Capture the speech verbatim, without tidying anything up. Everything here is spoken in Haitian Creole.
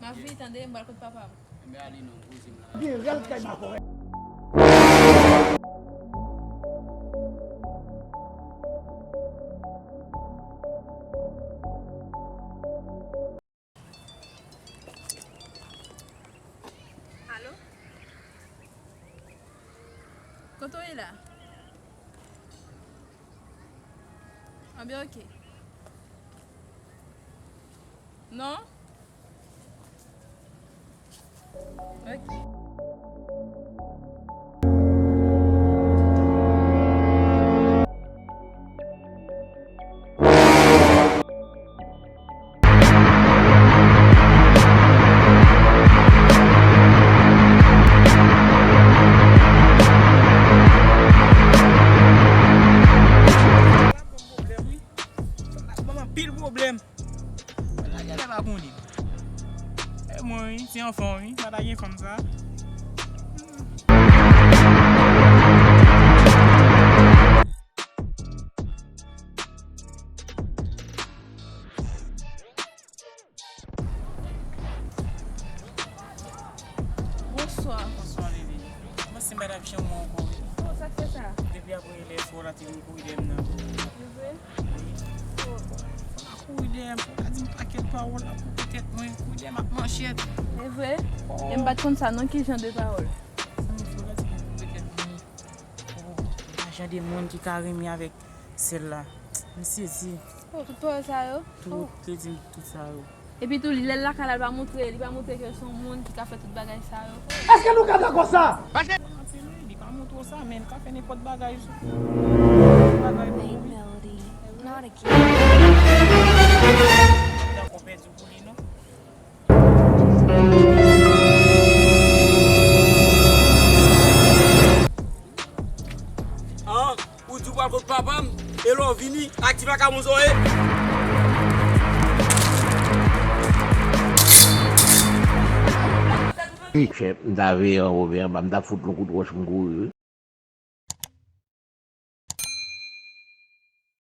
Avi, tande, m pral kot papa m. Enben ale non, poze m la. Alo? Kote w ye la? Anben, oke. Non? Oke. Ban m anpil pwoblèm. Lagè la pa konnen. E mwen wi, ti anfan wi, pa ta gen fanm sa. Bonswa. Bonswa, bebe. Kòman se madam Chanmou ankò wi? Oh, sa k fè sa? Depi apre lè fò la te vin kouri dèyè m nan. Se vre? Wi. Oh. Fò la kouri dèyè m, fò la di m pakèt pawòl la pou tèt mwen, kouri dèyè m ak manchèt. Se vre? Oh. E m pa t konn sa non, ki jan de pawòl? Sa m fò la di m pakèt mwen. Oh, jan de moun ki ka renmen avèk sèl la. M sezi. Oh, tout pawòl sa yo? Tout, oh. Li di m tout sa yo. Epi tou, li lè l lakay la, li pa montre, li pa montre ke l se yon moun ki ka fè tout bagay sa yo. Èske nou ka dakò sa? Pase. Li pa montre w sa, men l ka fè nenpòt bagay sou. Bagay pou ou. Melody, not again. Tankou pèdi pou li, non? An, ou di w pral kot papa m, e lè w vini, ak ti vakabon sa w ye? Chèf, m ta veye anwo, men anba, m ta fout l yon kout wòch, m kouri wi.